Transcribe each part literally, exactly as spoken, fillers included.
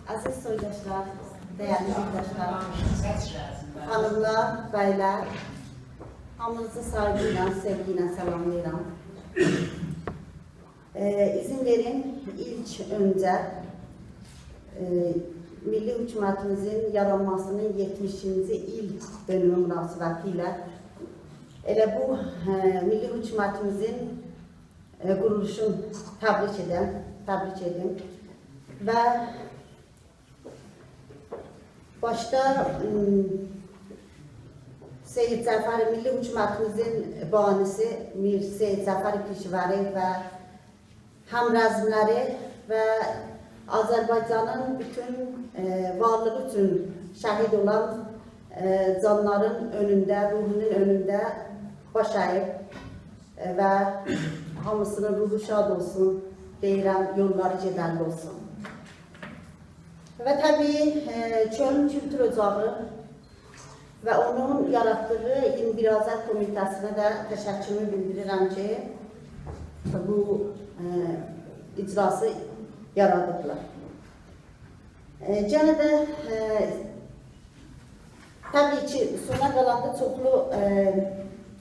عزیز سویداشلار، دیرلی یولداشلار، خانیملار، بیلر، هامینیزی سایغی ایله، سئوگی ایله سلاملاییرام. ائ، اذن وئرین، ایلک اؤنجه، ائ، میللی حکومتیمیزین یارانماسی‌نین یئتمیشینجی ایل دؤنومو مناسبتی ایله ائله بو، ائ، میللی حکومتیمیزین، ائ، قورولوشون تبریک ائدم، تبریک ائدیم. و باشدا، م، سید جعفر، میللی حکومتیمیزین بانیسی میر سید جعفر پیشه‌وری و همرزملری و آذربایجانین بوتون، ائ، وارلیغی اوچون شهید اولان، ائ، جانلارین اؤنونده، روحونون اؤنونده باش اییب، ائ، و هامیسینین روحو شاد اولسون، دئییرم، یوللاری گئدرلی اولسون. و طبیعی، ائ، چؤلون کولتور اوجاغی و اونون یاراتدیغی ایگیرمی بیر آذر کومیته‌سینه ده تشکرومو بیلدیریرم کی، بو، ائ، اجلاسی یارادیبلار. ائ، یئنه ده، ائ، طبیعی کی، سونا قالاندا چوخلو، ائ،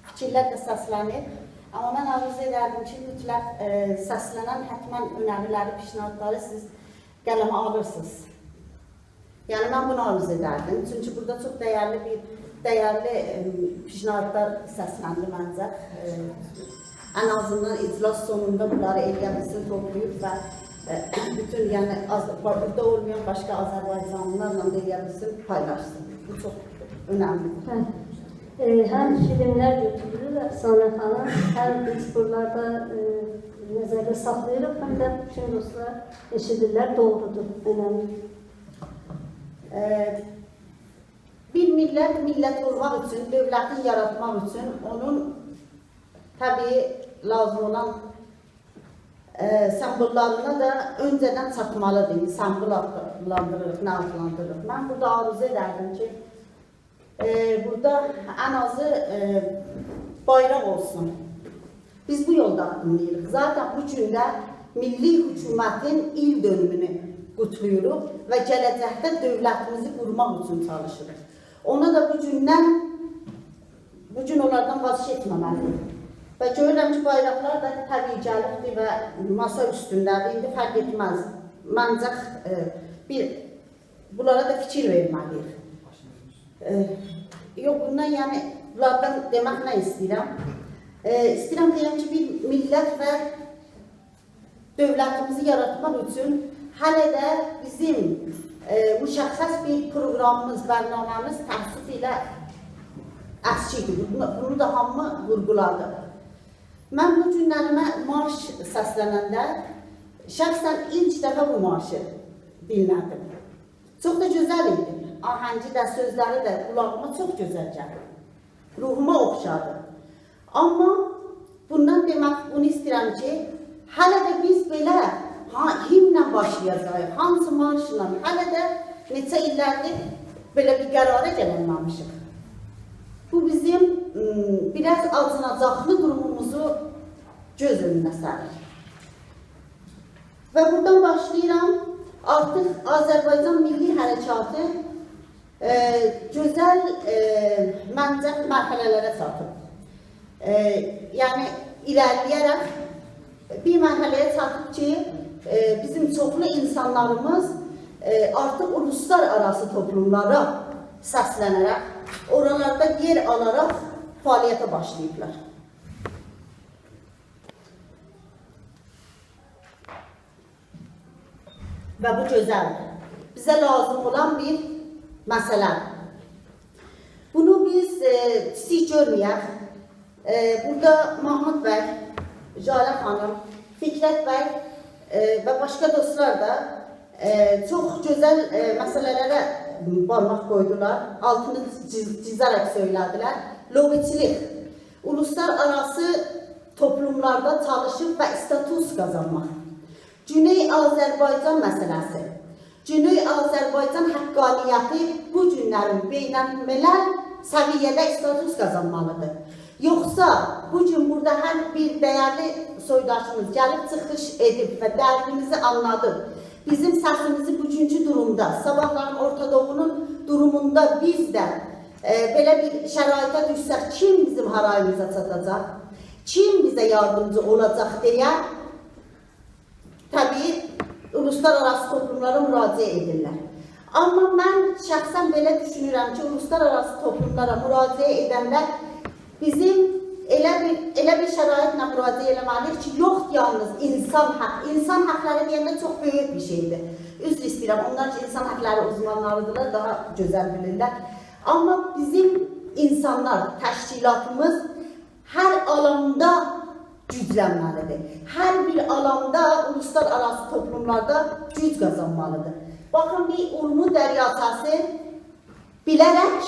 فیکیرلر ده سسلنیب. آمما من آرزو ائدردیم کی، مطلق، ائ، سسلنن حتماً اؤنری‌لری، پیشنهادلاری سیز قلمه آلیرسینیز. یعنی، من بونو آرزو ائدردیم. چونکی بورادا چوخ دیرلی بیر، دیرلی، ائ، پیشنهادلار سسلندی منجه. ائ، ان آزیندان اجلاس سونوندا بونلاری ائلیه بیلسین، توپلاییب و، ائ، بوتون، یعنی، آز-، با-، بورادا اولمایان باشقا آذربایجانلیلارلا دا ائلیه بیلسین، پایلاشسین. بو چوخ اؤنملی‌دیر. بلی. ائ، هم فیلملر گؤتورولور، افسانه خانیم، هم بیز بورالاردا، ائ، نظرده ساخلاییریق، هم ده بوتون دوستلار ائشیدیرلر، دوغرودور، اؤنملی. ائ، بیر میللت میللت اولماق اوچون، دؤولتین یاراتماق اوچون اونون طبیعی لازیم اولان، ائ، سمبوللارینا دا اؤنجه‌دن چاتمالی‌دیر. سمبول آدلاندیریریق، نه آدلاندیریریق. من بورادا آرزو ائدردیم کی، ائ، بورادا ان آزی، ائ، بایراق اولسون. بیز بو یولدا آددیملاییریق. ذاتاً بو گون ده میللی حکومتین ایل دؤنومونو قوتلاییریق و گله‌جکده دؤولتیمیزی قورماق اوچون چالیشیریق. اونا دا بو گوندن، بو گون اونلاردان واز کئچمه‌مه‌لی‌ییک. و گؤرورم کی، بایراقلار دا طبیعی گلیبدیر و ماسا اوستونده‌دیر. ایندی فرق ائتمز. منجه، ائ، بیر بونلارا دا فیکیر وئرمه‌لی‌ییک. ائ، یوخ، بوندان، یعنی، بونلاردان دئمک نه ایسته‌ییرم؟ ائ، ایسته‌ییرم دئیم کی، بیر میللت و دؤولتیمیزی یاراتماق اوچون هله ده بیزیم، ائ، مشخص بیر پروقرامیمیز، برنامه‌میز تأسف ایله اسکیکدیر. بونو، بونو دا هامی وورغولادی. من بو گونلریمه مارش سسلننده شخصاً ایلک دفعه بو مارشی دینله‌دیم. چوخ دا گؤزل ایدی. آهنگی ده، سؤزلری ده قولاغیما چوخ گؤزل گلدی. روحوما اوخشادی. آمما بوندان دئمک، بونو ایسته‌ییرم کی، هله ده بیز بئله، ها، هیمنله باشلایاجاغیق، هانسی مارشلا، هله ده نئچه ایللردیر بئله بیر قرارا گلنمه‌میشیک. بو بیزیم، م، بیر آز آجیناجاقلی دوروموموزو گؤز اؤنونه سریر. و بورادان باشلاییرام. آرتیق آذربایجان میللی حرکاتی، ائ، گؤزل، ائ، منجه مرحله‌لره چاتیب. ائ، یعنی، ایره‌لی‌یه‌رک بیر مرحله‌یه چاتیب کی، ائ، بیزیم چوخلو اینسانلاریمیز، ائ، آرتیق اولوسلارآراسی توپلوملارا سسلنه‌رک، اورالاردا یئر آلاراق فعالیته باشلاییبلار. و بو گؤزلدیر. بیزه لازیم اولان بیر مسئله‌دیر. بونو بیز، ائ، کیچیک گؤرمه‌یک. ائ، بورادا محمود بی، ژاله خانیم، فکرت بی، ائ، و باشقا دوستلار دا، ائ، چوخ گؤزل، ائ، مسئله‌لره بارماق قویدولار. آلتینی جیز-، جیزه‌رک سؤیله‌دیلر. لوبی‌چیلیک. اولوسلارآراسی توپلوملاردا چالیشیب و استاتوس قازانماق. گونئی آذربایجان مسئله‌سی، گونئی آذربایجان حقانیتی بو گونلرین بین‌الملل سویه‌ده استاتوس قازانمالیدیر. یوخسا بو گون بورادا هر بیر دیرلی سویداشیمیز گلیب چیخیش ائدیب و دردیمیزی آنلادیب، بیزیم سسیمیزی بوگونکو دورومدا صاباحلارین اورتا دوغونون دوروموندا بیز ده، ائ، بئله بیر شرایطه دوشسک، کیم بیزیم هاراییمیزا چاتاجاق؟ کیم بیزه یاردیمجی اولاجاق دئیه، طبیعی، اولوسلارآراسی توپلوملارا مراجعه ائدیرلر. آمما من شخصاً بئله دوشونورم کی، اولوسلارآراسی توپلوملارا مراجعه ائدنده بیزیم ائله بیر، ائله بیر شرایطله مراجعه ائله‌مه‌لی‌ییک کی، یوخ، یالنیز اینسان حق، اینسان حقلری دئینده چوخ بؤیوک بیر شئیدیر. عذر ایسته‌ییرم، اونلار کی، اینسان حقلری اوزمانلاری‌دیرلار، داها گؤزل بیلیرلر. آمما بیزیم اینسانلار، تشکیلاتیمیز هر آلاندا گوجلنمه‌لی‌دیر. هر بیر آلاندا، اولوسلارآراسی توپلوملاردا گوج قازانمالی‌دیر. باخین، بیر اورمو دریاچه‌سی بیله‌رک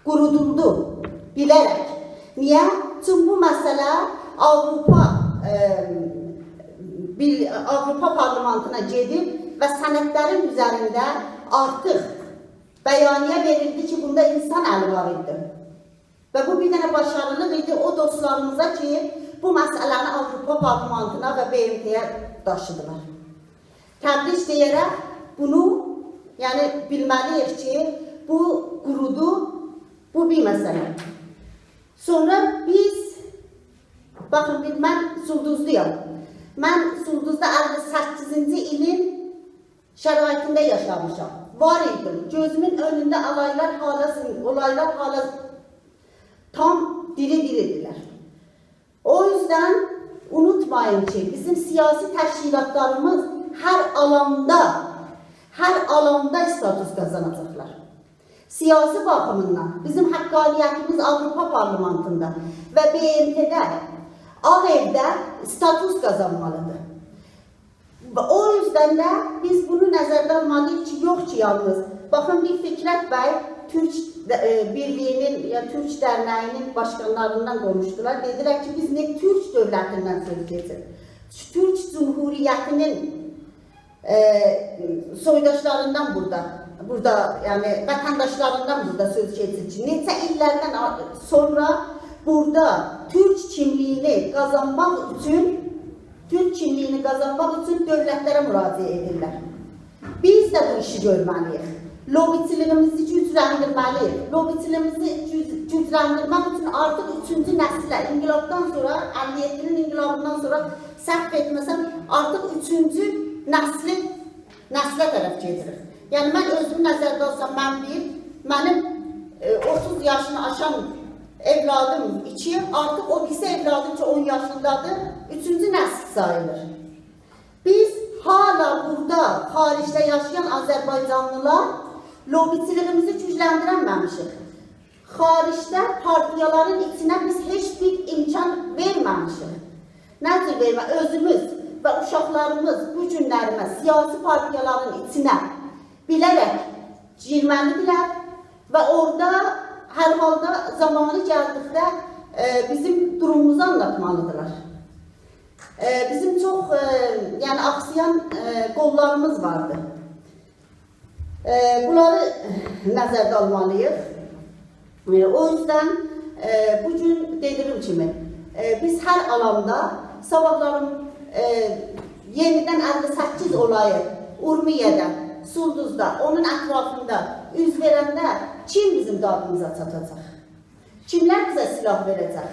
قورودولدو. بیله‌رک. نییه؟ چونکی بو مسئله آوروپا، ائ، بیر، آوروپا پارلمانتینا گئدیب و سندلرین اوزرینده آرتیق بیانیه وئریلدی کی، بوندا اینسان الی وار ایدی. و بو بیر دنه باشاریلیق ایدی او دوستلاریمیزا کی، بو مسئله‌نی آوروپا پارلمانتینا و ب م ت-یه داشیدیلار. تبریک دئیه‌رک بونو، یعنی، بیلمه‌لی‌ییک کی، بو قورودو، بو بیر مسئله. سونرا بیز، باخین، بیر، من زولدوزلویام. من زولدوزدا اللی سککیزینجی ایلین شرایطینده یاشامیشام. وار ایدیم. گؤزومون اؤنونده آلایلار هالا، اولایلار هالا تام دیری-دیری‌دیرلر. او یوزدن اونوتمایین کی، بیزیم سیاسی تشکیلاتلاریمیز هر آلاندا، هر آلاندا استاتوس قازاناجاقلار. سیاسی باخیمیندان بیزیم حقانیتیمیز آوروپا پارلمانتیندا و ب م ت-ده، آغ ائوده استاتوس قازانمالی‌دیر. و او یوزدن ده بیز بونو نظرده آلمالی‌ییق کی، یوخ کی، یالنیز. باخین، بیر فکرت بی تورک، ائ، بیرلیگی‌نین، یا تورک درنه‌یی‌نین باشقانلاریندان قونوشدولار. دئدیلر کی، بیز نه تورک دؤولتیندن سؤز گئدیر، تورک جمهوریتی‌نین، ائ، سویداشلاریندان بورادا، بورادا، یعنی وطنداشلاریندان بورادا سؤز گئدیر کی، نئچه ایللردن آ-، سونرا بورادا تورک کیملیگینی قازانماق اوچون، تورک کیملیگینی قازانماق اوچون دؤولتلره مراجعه ائدیرلر. بیز ده بو ایشی گؤرمه‌لی‌ییک. لوبیچیلیگیمیزی گوجلندیرمه‌لی‌ییک. لوبیچیلیگیمیزی گوج-، گوجلندیرمک اوچون آرتیق اوچونجو نسیله، انقلابدان سونرا، اللی یئددی‌نین انقلابیندان سونرا، سهو ائتمه‌سم، آرتیق اوچونجو نسلی، نسله طرف گئدیریک. یعنی، من اؤزومو نظرده آلسام، من بیر، منیم، ائ، اوتوز یاشینی آشان اولادیم ایکی، آرتیق او بیریسی اولادیم کی، اون یاشیندادیر، اوچونجو نسیل ساییلیر. بیز هالا بورادا، خاریجده یاشایان آذربایجانلیلار لوبیچیلیگیمیزی گوجلندیرنمه‌میشیک. خاریجده پارتیالارین ایچینه بیز هئچ بیر امکان وئرمه‌میشیک. نه جور وئرمه-، اؤزوموز و اوشاقلاریمیز بو گونلریمه سیاسی پارتیالارین ایچینه بیله‌رک گیرمه‌لی‌دیرلر و اورادا هر حالدا زامانی گلدیکده، ائ، بیزیم دوروموموزو آنلاتمالی‌دیرلار. ائ، بیزیم چوخ، ائ، یعنی، آخسایان، ائ، قوللاریمیز واردی. ائ، بونلاری نظرده آلمالی‌ییق. ائ، او یوزدن، ائ، بو گون دئدیگیم کیمی، ائ، بیز هر آلاندا، صاباحلارین، ائ، یئنیدن اللی سککیز اولایی اورمیه‌ده، زولدوزدا، اونون اطرافیندا اوز وئرنده کیم بیزیم دادیمیزا چاتاجاق؟ کیملر بیزه سلاح وئره‌جک؟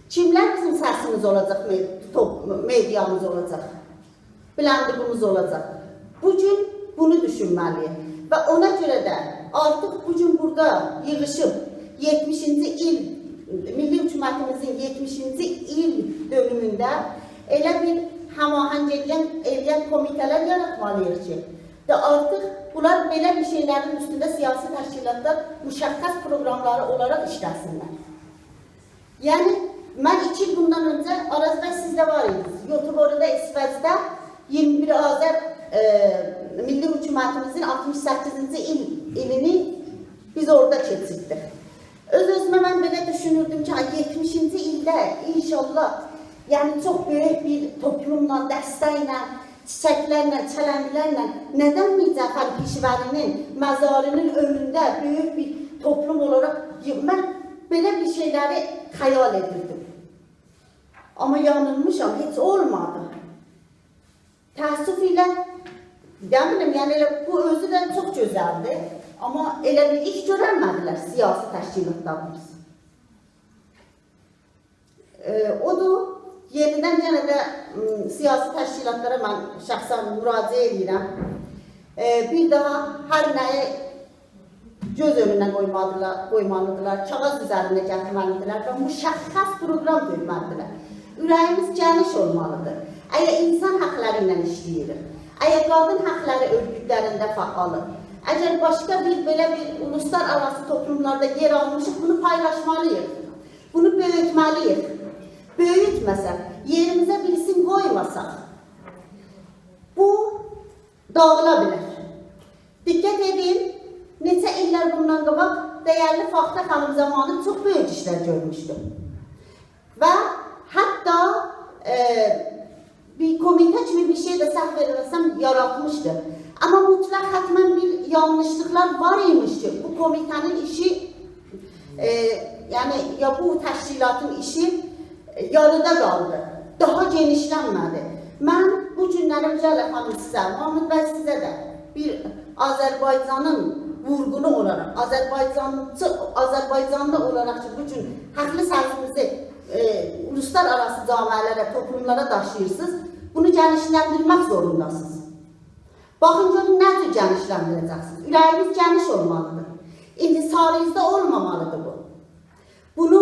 کیملر بیزیم سسیمیز اولاجاق، مئ-، توپ-، مئدیامیز اولاجاق؟ بلندیگیمیز اولاجاق. بو گون بونو دوشونمه‌لی‌ییک. و اونا گؤره ده آرتیق بو گون بورادا ییغیشیب یئتمیشینجی ایل، میللی حکومتیمیزین یئتمیشینجی ایل دؤنومونده ائله بیر هماهنگ ائله‌ین، ائله‌ین کمیته‌لر یاراتمالی‌ییق کی، و آرتیق بونلار بئله بیر شئیلرین اوستونده سیاسی تشکیلاتلار مشخص پروگراملاری اولاراق ایشله‌سینلر. یعنی، من ایکی ایل بوندان اؤنجه، آراز بی، سیز ده وار ایدینیز، یوتوبورودا، اسفزده ایگیرمی بیر آذر، ائ، میللی حکومتیمیزین آلتمیش سککیزینجی ایل، ایلینی بیز اورادا کئچیردیک. اؤز-اؤزومه من بئله دوشونوردوم کی، آی، یئتمیشینجی ایلده انشاالله، یعنی، چوخ بؤیوک بیر توپلوملا، دستکله، چیچکلرله، چلنگلرله، ندن میر جعفر پیشه‌وری‌نین مزاری‌نین اؤنونده بؤیوک بیر توپلوم اولاراق، من بئله بیر شئیلری خیال ائدیردیم. آمما یانیلمیشام، هئچ اولمادی. تأسف ایله نه بیلیم، یعنی ائله بو اؤزو ده چوخ گؤزلدیر. آمما ائله بیر ایش گؤرنمه‌دیلر سیاسی تشکیلاتلاریمیز. ائ، اودور، یئنیدن یئنه ده، م، سیاسی تشکیلاتلارا من شخصاً مراجعه ائدیرم. ائ، بیر داها هر نه‌یی گؤز اؤنونه قویمالیدیرلار، قویمالیدیرلار، کاغیذ اوزرینده گتیرمه‌لیدیرلر و مشخص پروگرام دؤیمه‌لیدیرلر. اوره‌ییمیز گئنیش اولمالیدیر. اگر اینسان حاقلاری ایله ایشله‌ییریک، اگر قادین حاقلاری اؤرگوتلرینده فعالیق، اگر باشقا بیر بئله بیر اولوسلارآراسی توپلوملاردا یئر آلمیشیق، بونو پایلاشمالی‌ییق. بونو بؤیوتمه‌لی‌ییک. بؤیوتمه‌سک، یئریمیزه بیریسینی قویماساق، بو داغیلا بیلر. دقت ائدین، نئچه ایللر بوندان قاباق دیرلی فاخته خانیم زامانی چوخ بؤیوک ایشلر گؤرموشدو. و حتی، ائ، بیر کومیته کیمی بیر شئی ده، سهو ائله‌مه‌سم، یاراتمیشدی. آمما مطلق حتماً بیر یانلیشلیقلار وار ایمیش کی، بو کومیته‌نین ایشی، ائ، یعنی یا بو تشکیلاتین ایشی، ائ، یاریدا قالدی. داها گئنیشلنمه‌دی. من بو گونلری، اوجالا خانیم، سیزه، محمود بی، سیزه ده بیر آذربایجانین وورغونو اولاراق، آذربایجانچی، آذربایجانلی اولاراق کی، بو گون حاقلی سسیمیزی، ائ، اولوسلارآراسی جامعه‌لره، توپلوملارا داشیییرسینیز، بونو گئنیشلندیرمک زورونداسینیز. باخین، گؤرون، نه جور گئنیشلندیره‌جکسینیز. اوره‌یینیز گئنیش اولمالیدیر. انحصاریزده اولمامالیدیر بو. بونو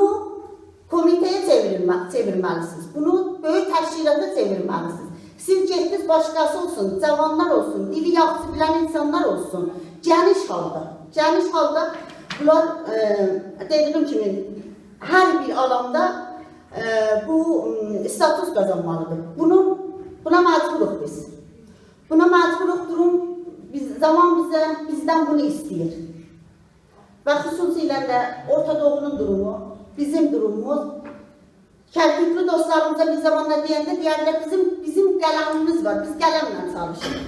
کومیته‌یه چئویرمه-، چئویرمه‌لیسینیز. بونو بؤیوک تشکیلاتا چئویرمه‌لیسینیز. سیز گئتدینیز، باشقاسی اولسون، جاوانلار اولسون، دیلی یاخشی بیلن اینسانلار اولسون. گئنیش حالدا، گئنیش حالدا بونلار، ائ، دئدیییم کیمی، هر بیر آلاندا، ائ، بو، م، استاتوس قازانمالیدیر. بونو، بونا مجبوروق بیز. بونا مجبوروق، دوروم، بیز، زامان بیزه، بیزدن بونو ایسته‌ییر. و خصوصیله ده اورتا دوغونون دورومو، بیزیم دوروموموز، کرکوکلو دوستلاریمیزا بیر زاماندا دئینده دئیرلر، «بیزیم، بیزیم قلمیمیز وار، بیز قلمله چالیشیریق.»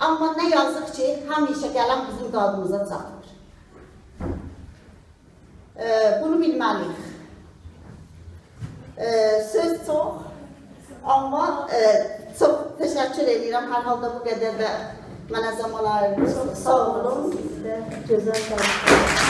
آمما نه یازیق کی، همیشه قلم بیزیم دادیمیزا چاتمیر. ائ، بونو بیلمه‌لی‌ییک. ائ، سؤز چوخ، آمما، ائ، چوخ تشکر ائدیرم. هر حالدا بو قدر ده منه زامان آییردینیز. ساغ اولون. سیز ده گؤزل دانیشدینیز.